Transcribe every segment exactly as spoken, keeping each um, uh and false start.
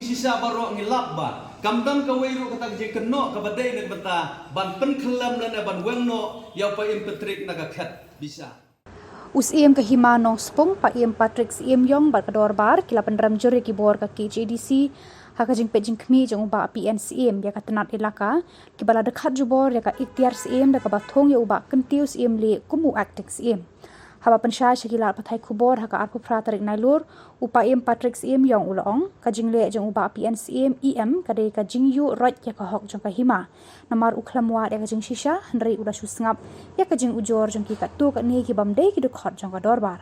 Shisha baroh ngi lap ba kam don kawei ruh kata ka jingkynnoh kaba dei na ka bynta ban pynkhyllem lane ban weng noh ïa u Paiem Patrick na ka khet pisa. U Syiem ka Hima Nongspung, Paiem Patrick Syiem Ïong bad ka Dorbar ki la pynrem jur ïa ki bor ka K H A D C ha ka jingpeit jingkhmih jong u Bah P N Syiem ïa ka tnat elaka kiba la dkhat jubor ïa ka iktiar Syiem da kaba thung ïa u Bah Kyntiew Syiem Lieh kum u Acting Syiem. Haba pynshai sha ki lad pathai khubor ha ka arphew phra tarik Nailur, u Paiem Patrick Syiem Ïong u la ong, ka jingleh jong u Bah P N Syiem E M ka dei ka jingïuh roit ïa ka hok jong ka hima. Namar u khlem wad ïa ka jingshisha, hynrei u la shu sngap ïa ka jingujor jong ki katto katne ki bym dei ki dkhot jong ka dorbar.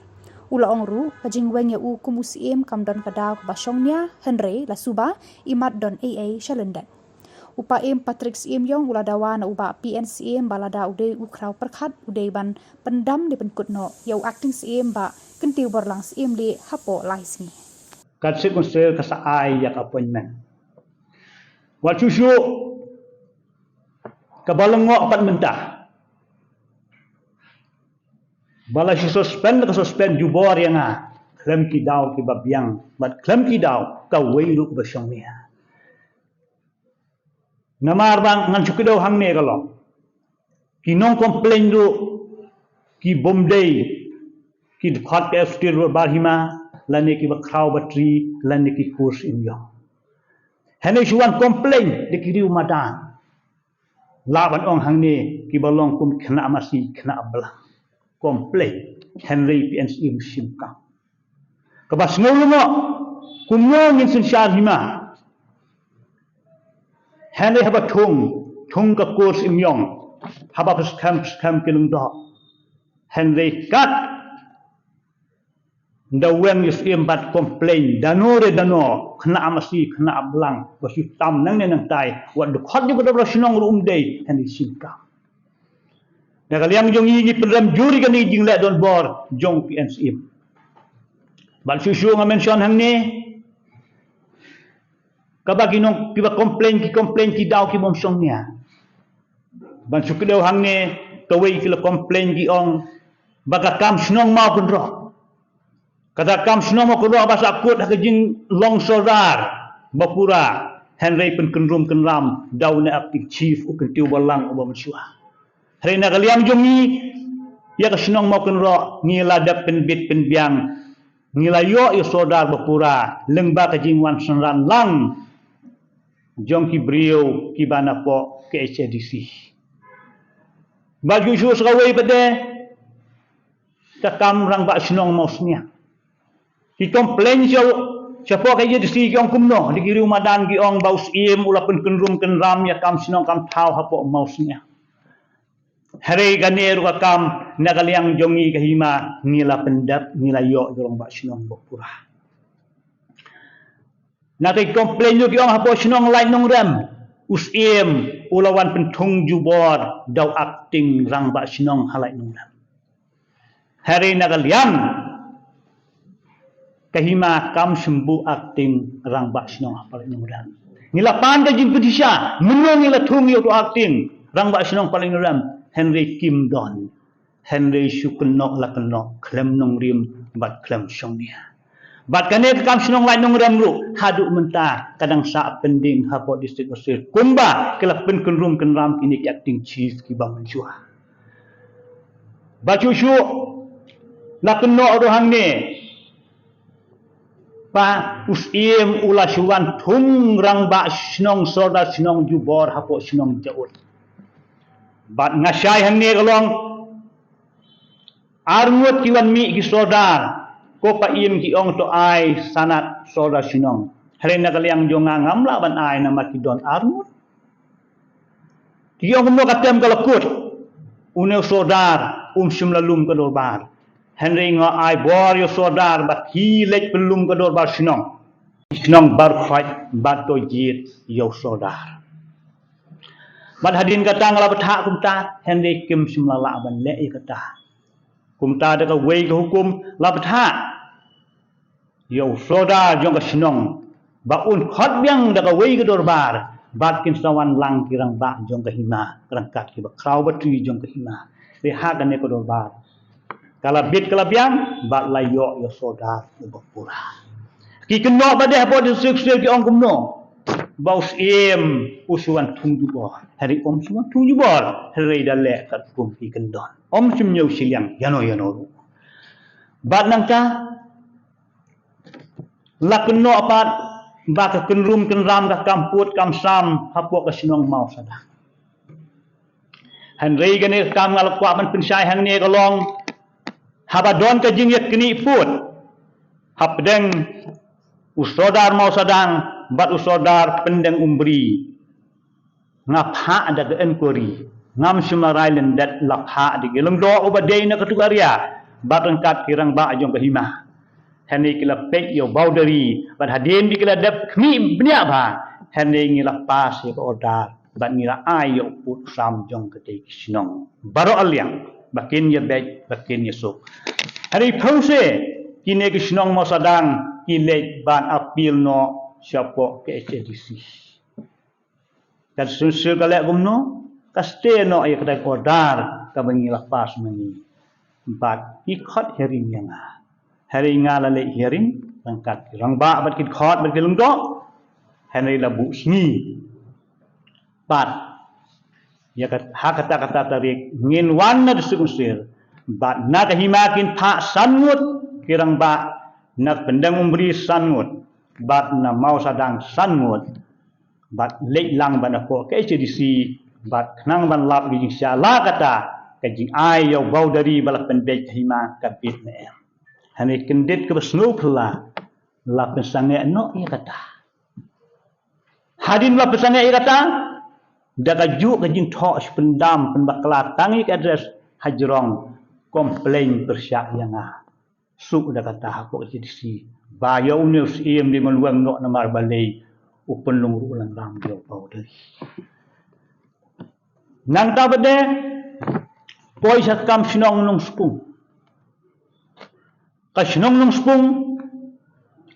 U la ong ruh, ka jingweng ïa u kum u Syiem kam don ka daw kaba shongnia, hynrei la suba, imat don ei ei sha lyndet. U Paiem Patrick Syiem Ïong u la dawa na u Bah P N Syiem ba lada u dei u khraw pyrkhat u dei ban pyndam ne pynkut noh ïa u Acting Syiem Bah Kyntiew Borlang Syiem Lieh hapoh lai sngi. Ka District Council ka sa ai ïa ka appointment. Wat shuh shuh kaba lyngngoh pat mynta ba la shu suspend, ka suspend jubor ïa nga khlem ki daw kiba biang bad khlem ki daw kawei ruh ba shongnia. Namar ba ngan shu kdew hangne ka long, ki nong complain ruh ki bym dei ki dkhot ka Executive Dorbar Hima lane kiba khraw batri lane ki kur Syiem Ïong. Hynrei shu wan complain da ki riew madan. Lah ban ong hangne kiba long kum khynnah masi khynnah blang. Complain, hynrei P N Syiem shim kam. Kaba sngew lyngngoh, kumno ngin synshar hima. Hynrei haba thung, thung ka kur Syiem Ïong, haba pyrskhem pyrskhem ki lyngdoh. Hynrei kat da weng ïa u Syiem bad complain da no re da no, khynnah masi khynnah blang ba shu tam nangne nangtai, wat dkhot jong ka dorbar shnong ruh um dei, hynrei shim kam. Na ka liang jong ngi, ngi pynrem jur ïa kane ka jingleh donbor jong u P N Syiem. Bad shuh shuh nga mention hangne, kaba ki nong, kiba complain, ki complain ki daw ki bym shongnia. Ban shu kdew hangne, kawei ki la complain ki ong ba ka kam shnong Mawkynroh, kata ka kam shnong Mawkynroh ba sahkut ha ka jinglong sordar ba pura, hynrei pynkynrum kynram da une u Acting Chief u Kyntiew Borlang uba mynshuwa. Hynrei na ka liang jong ngi, ïa ka shnong Mawkynroh ngi la dep pynbit pynbiang, ngi la ïoh ïa u sordar ba pura lyngba ka jingwan synran lang jong ki briew kiba napoh K H A D C. Bad shuh shuh sa kawei pat de ka kam rangbah shnong Mawsniang. Ki complain sha, shapoh K H A D C ki ong kumno, da ki riew madan ki ong ba u Syiem u la pynkynrum kynram ïa kam shnong kam thaw hapoh Mawsniang. Hynrei kane ruh ka kam na ka liang jong ngi ka hima ngi la pyndep, ngi la ïoh ïa u rangbah shnong ba pura. Na ka complain ruh ki ong hapoh shnong Laitumkhrah, u Syiem u la wan pynthung jubor da u Acting rangbah shnong ha Laitumkhrah. Hynrei na ka liang ka hima kam shym bun Acting rangbah shnong ha Laitumkhrah. Ngi la pan ka jingpynshisha, mynno ngi la thung ïa u Acting rangbah shnong ha Laitumkhrah, hynrei kim don. Hynrei shu kynnoh la kynnoh, khlem nongrim bad khlem shongnia. Bad kane ka kam shnong Laitumkhrah ruh haduh mynta ka dang sah pending hapoh District Council kumba ki la pynkynrum kynram kine ki Acting Chief kiba mynshuwa. Bad shuh shuh la kynnoh ruh hangne ba u Syiem u la shu wan thung rangbah shnong sordar shnong jubor hapoh shnong Jaud. Bad nga shai hangne ka long ar ngut ki wan mih ki sordar, ko Paiem ki ong to ai sanad sordar shnong. Hynrei na ka liang jong nga ngam lah ban ai namar ki don ar ngut. Ki ong kumno ka tem ka la kut, une u sordar um shym la lum ka dorbar. Hynrei nga ai bor ïa u sordar ba ki leit pynlum ka dorbar shnong. Shnong Barkhoj bad to jied ïa u sordar. Bad hadien kata nga la bthah kumta, hynrei kim shym la lah ban leh ïa kata. Kumta da kawei ka hukum la bthah ïa u sordar jong ka shnong ba un khot biang da kawei ka dorbar bad kin sa wan lang ki rangbah jong ka hima, ryngkat kiba khraw batri jong ka hima. Te ha kane ka dorbar ka la bit ka la biang bad la ïoh ïa u sordar uba pura. Ki kynnoh pat de hapoh District Council ki ong kumno? Ba u Syiem u shu wan thung jubor. Hynrei um shu wan thung jubor. Hynrei da leh katkum ki kyndon. Um shym ñiew shiliang ïano ïano ruh. Bad nangta la kynnoh pat ba ka kynrum kynram ka kam pud kam sam hapoh ka shnong Mawsadang. Hynrei kane ka kam nga la kwah ban pynshai hangne ka long, haba don ka jingïaknieh pud hapdeng u Sordar Mawsadang bad u Sordar Pyndengumbri, nga phah da ka inquiry. Ngam shym la rai lyndet, la phah da ki lyngdoh uba dei na katto katne area bad ryngkat ki rangbah jong ka hima. Hynrei ki la peit ïa u boundary bad hadien ba ki la dep khmih bniah bha, hynrei ngi la pass ïa ka order bad ngi la ai ïa u pud u sam jong katei ki shnong baroh arliang ba kin ïa beit, ba kin ïa suk. Hynrei phew se kine ki shnong Mawsadang ki leit ban appeal noh shapoh ka H A D C. Ka District Council ka leh kumno? Ka stay noh ïa katei ka order kaba ngi la pass ma ngi. Bad ki khot hearing ïa nga. Hynrei nga la leit hearing ryngkat ki rangbah bad ki dkhot bad ki lyngdoh. Hynrei la buh sngi. Bad ïa ka, ha kata kata tarik ngin wan na District Council. Bad na ka hima kin phah san ngut ki rangbah, na Pyndengumbri san ngut, bad na Mawsadang san ngut. Bad leit lang ban hapoh ka H A D C bad khnang ban lap ka jingshisha, la kata ka jingai ïa u boundary ba la pynbeit ha hima ka bit ne em. Hynrei kyndit kaba sngewphylla, la pynsangeh noh ïa kata. Hadien la pynsangeh ïa kata, da kajuh ka jingthoh shi pyndam pynbakla tang ïa ka address hajrong complain pyrshah ïa nga. Suk da kata hapoh H A D C ba ïa une u Syiem dei ban weng noh namar balei u pynlong ruh u lyngkam ïa u boundary. Nangta pat de poi sha ka kam shnong Nongspung. Ka shnong Nongspung,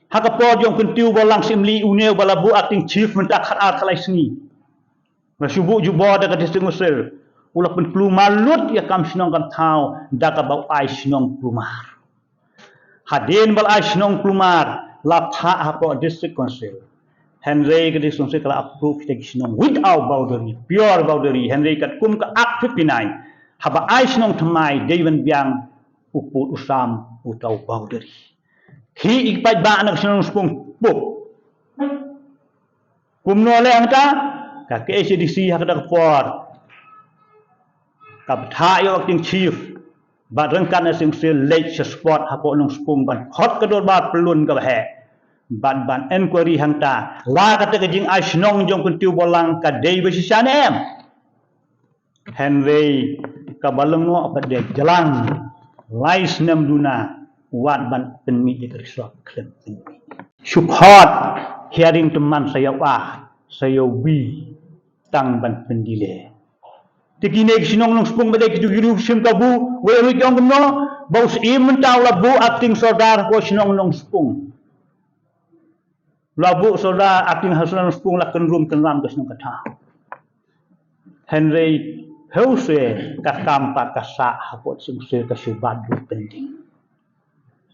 ha ka por jong u Kyntiew Borlang Syiemlieh, une uba la buh acting chief mynta khatar khatlai sngi. Nga shu buh jubor da ka District Council, u la pynkulmar lut ïa ka kam shnong kam thaw da kaba u ai shnong kulmar. Hadien ba la ai shnong kulmar, la phah hapoh District Council. Hynrei ka District Council ka la approve ïa ki shnong without boundary, pure boundary. Hynrei katkum ka Act fifty-nine, haba ai shnong thymmai dei ban biang u pud u sam uta u boundary. Khie ïa ki paidbah na ka shnong Nongspung pup. Kumno leh hangta? Ka H A D C ha kata ka por ka bthah ïa u acting chief bad ryngkat na District Council leit sha spot hapoh Nongspung ban khot ka dorbar pyllun kaba heh. Bad ban inquiry hangta la kata ka jingai shnong jong u Kyntiew Borlang ka dei ba shisha ne em. Hynrei kaba lyngngoh pat de jlang lai snem duna wat ban pynmih ïa ka resort khlem pynmih. Shu khot hearing tymmen sa ïa u A, sa ïa u B tang ban pyndelay. Te kine ki shnong Nongspung ba dei kitu ki riew shim kabu, wei ruh ki ong kumno ba u Syiem mynta u la buh acting sordar hapoh shnong Nongspung. La buh sordar acting ha shnong Nongspung, la kynrum kynram ka shnong ka thaw. Hynrei phew se ka kam pat ka sah hapoh District Council ka shu bat ruh pending.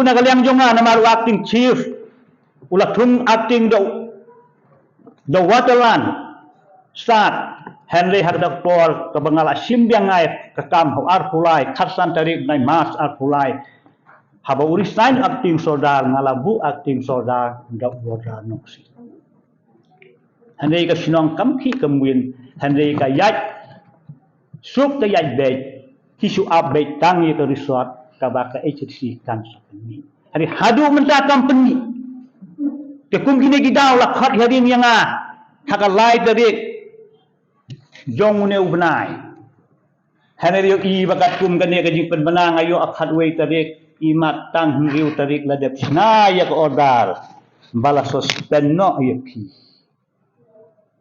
Na ka liang jong nga namar u acting chief u la thung acting da u, da u Waterland Sat, hynrei ha kata ka por kaba nga la shim biang ai ka kam ha u arphew lai, khatsan tarik bnai March arphew lai, haba u resign acting sordar, nga la buh acting sordar da u Waterland Nongsiej. Hynrei ka shnong kam khih kam win, hynrei ka ïaid suk ka ïaid beit, ki shu ap beit tang ïa ka resort kaba ka H A D C kan sa pynmih. Hynrei haduh mynta kam pynmih. Te kum kine ki daw la khot hearing ïa nga ha ka lai tarik jong une u bnai. Hynrei ïohi ba katkum kane ka jingpynbna nga ïoh ha khatwei tarik, imat tang hynriew tarik la dep shna ïa ka order ba la suspend noh ïa phi.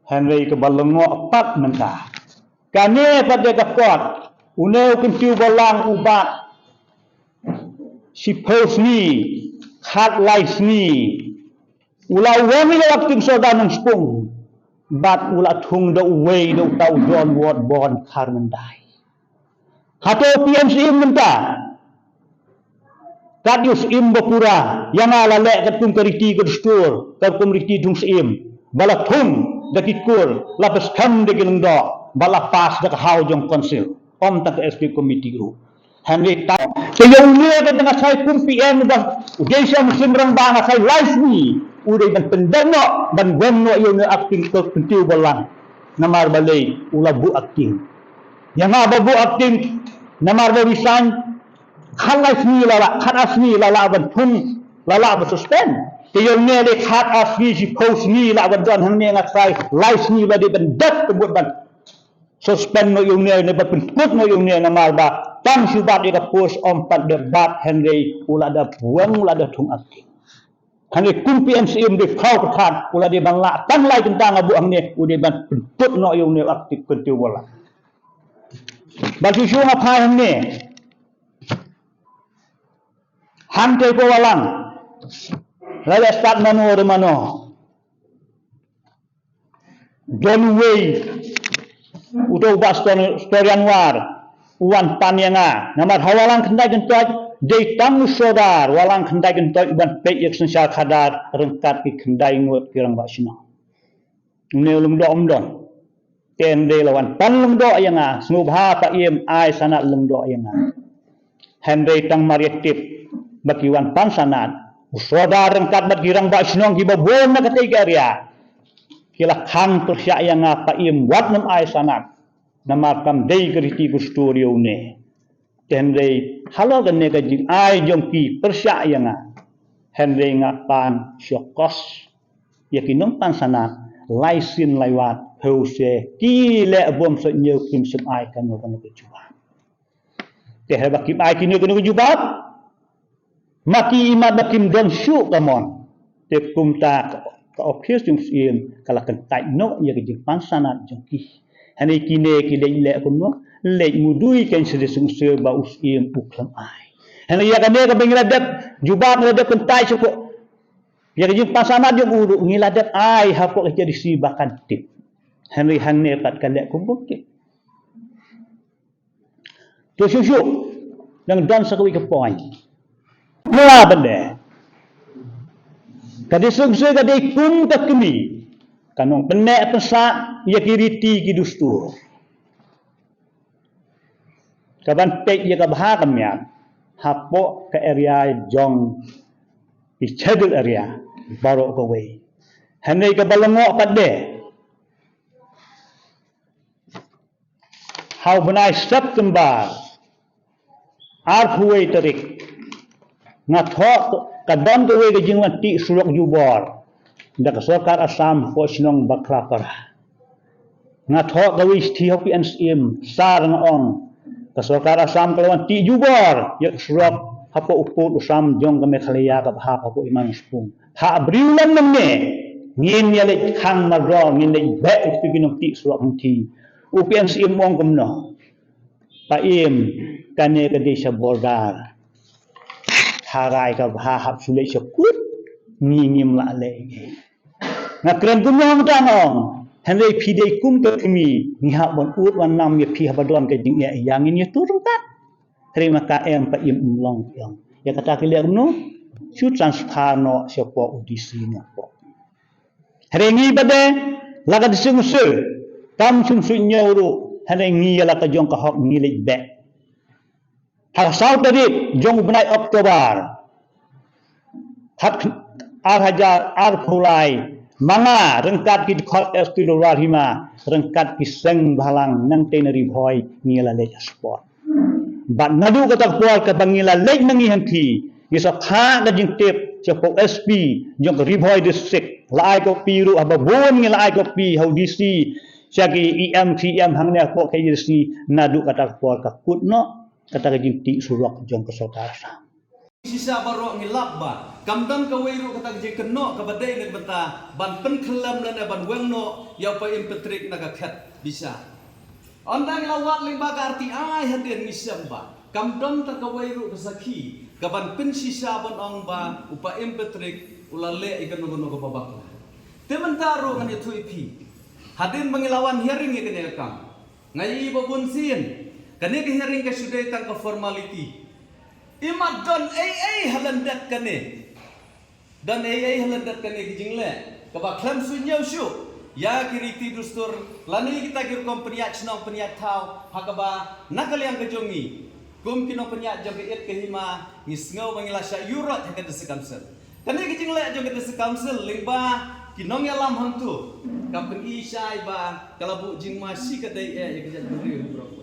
Hynrei kaba lyngngoh pat mynta, kane pat de ka kot, une u Kyntiew Borlang u bat shiphew sngi, khatlai sngi, u la wan ïa u acting sordar Nongspung bad u la thung da uwei, da uta u John Ward Born Kharmyndai. Hato phi ïa Syiem mynta? Kat ïa u Syiem ba pura, ïa nga la leh katkum ka riti ka dustur, katkum riti thung Syiem. Ba la thung da ki kur, la pyrshang da ki lyngdoh, ba la pass da ka haw jong council. Ym tang ka S P committee ruh. Hynrei tang, te ïa une ka dang shai kum P M ba, u dei sha mynsiem rangbah nga shai lai sngi, u dei ban pyndep noh, ban weng noh ïa une acting ka kyntiew balang. Namar balei, u la buh acting. Ïa nga ba buh acting, namar ba resign, khatlai sngi la la, khatar sngi la la ban thung, la la ban suspend. Te ïa une dei khatar sngi shiphew sngi la ban don hangne nga shai, lai sngi la dei ban dep te bud ban suspend noh ïa une ne ban pynkut noh ïa une namar ba tang shu bat ïa ka post ym pat dep bat hynrei u la da weng u la da thung acting. Hynrei kum P M Syiem dei phew pyrthat u la dei ban lah tang lai kynta nga buh hangne u dei ban pynkut noh ïa une acting kyntiew balang. Ba shu shu nga phai hangne. Hangtei ko Walang. Lada stad mano re mano. Don uwei uto u Bah Stor-, Storian War u wan pan ïa nga. Namar ha Walang Khyndai Kyntoit dei tang u sordar Walang Khyndai Kyntoit u ban peit ïa ka synshar khadar ryngkat ki khyndai ngut ki rangbah shnong. Une u lyngdoh um don. Te hynrei la wan pan lyngdoh ïa nga, sngewbha Paiem ai sanad lyngdoh ïa nga. Hynrei tang mar ïa tip ba ki wan pan sanad, u sordar ryngkat bad ki rangbah shnong kiba bun na katei ka area ki la khang pyrshah ïa nga Paiem wat nym ai sanad. Namar kam dei ka riti ka dustur ïa une. Te hynrei halor kane ka jingai jong ki pyrshah ïa nga. Hynrei nga pan sha kos ïa ki nongpan sanad lai sien lai wat, hynrei ki leh bym sngewthuh, kim shym ai kano kano ka jubab. Te haba kim ai kano kano ka jubab, ma ki imat ba kim don shuh ka mon. Te kumta ka, ka ophis jong u Syiem ka la kyntait noh ïa ka jingpan sanad jong ki. Hynrei kine ki leit leh kumno, leit mudui kein sa dei sngewsih ba u Syiem u khlem ai. Hynrei ïa kane kaba ngi la dep jubab, ngi la dep kyntait shuh ïa ka jingpan sanad jong u ruh ngi la dep ai hapoh ka J D C ba kan tip. Hynrei hangne pat ka leh kumba ki. To shuh shuh, dang don sa kawei ka point. Mula bynta ka dei suk suk ka dei kum ka kmie ka nongpynneh pynsah ïa ki riti ki dustur. Ka ban peit ïa ka bha ka miat hapoh ka area jong ki schedule area baroh kawei. Hynrei kaba lyngngoh pat de ha u bnai September arphew wei tarik, nga thoh ka don kawei ka jingwan tih surok jubor da ka sorkar Assam hapoh shnong Bakrapara. Nga thoh kawei shithi ha u P N C M, sar nga ong ka sorkar Assam ka la wan tih jubor ïa ka surok hapoh u pud u sam jong ka Meghalaya kaba hap hapoh Imlang Spung. Ha briew lem nangne ngin ïa leit khang mardor, ngin leit beh ïa ki nongtih surok hangtei. U P N C M u ong kumno? Paiem, kane ka dei sha border. Tharai kaba hap shu leit sha kut, ngi ngim lah leh. Nga kren kumno hangta nga ong. Hynrei phi dei kum ka kmie, ngi hap ban ud ban nam ïa phi haba don ka jingeh ïa ngin ïa tur ryngkat. Hynrei ma ka em Paiem, um long, ïa kata ki leh kumno? Shu transfer noh shapoh u D C noh. Hynrei ngi pat de la ka dei sngewsih, kam sngewsih ñiew ruh, hynrei ngi ïa la ka jong ka hok ngi leit beh. Ha ka saw tarik jong u bnai October, ha ar hajar arphew lai, ma nga ryngkat ki dkhot S T Lower Hima, ryngkat ki seng bhalang nangtei na Ri Bhoi ngi la leit spot. Bad naduh kata ka por kaba ngi la leit na ngi hangtei, ngi sa phah ka jingtip shapoh S P jong ka Ri Bhoi District, la ai copy ruh haba bun ngi la ai copy ha u D C, sha ki E M, C M hangne hapoh ka D C, naduh kata ka por ka kut noh kata ka jingtih surok jong ka sorkar Assam. Shisha baroh ngi lap ba kam don kawei ruh kata ka jingkynnoh kaba dei na ka bynta ban pynkhlem lane ban weng noh ïa u Paiem Patrick na ka khet pisa. Ynda ngi la wad lyngba ka R T I hadien ngi shem ba kam don tang kawei ruh ka sakhi ka ban pynshisha ban ong ba u Paiem Patrick u la leh ïa kano kano kaba bakla. Te mynta ruh ngan ïathuh ïa phi, hadien ba ngi la wan hearing ïa kane ka kam, nga ïohi ba bun sien kane ka hearing ka shu dei tang ka formality. Imat don ei ei ha lyndet kane. Don ei ei ha lyndet kane ki jingleh kaba khlem shu ñiew shuh ïa ki riti dustur lane kita ki rukom pynïaid shnong pynïaid thaw ha kaba na ka liang ka jong ngi kum ki nongpynïaid jong ka it ka hima ngi sngew ba ngi la shah ïuh roit ha ka District Council. Kane ka jingleh jong ka District Council lyngba ki nongïalam hangto kam pyni shai ba ka la buh jingma shi ka dei eh ïa ka jaitbynriew.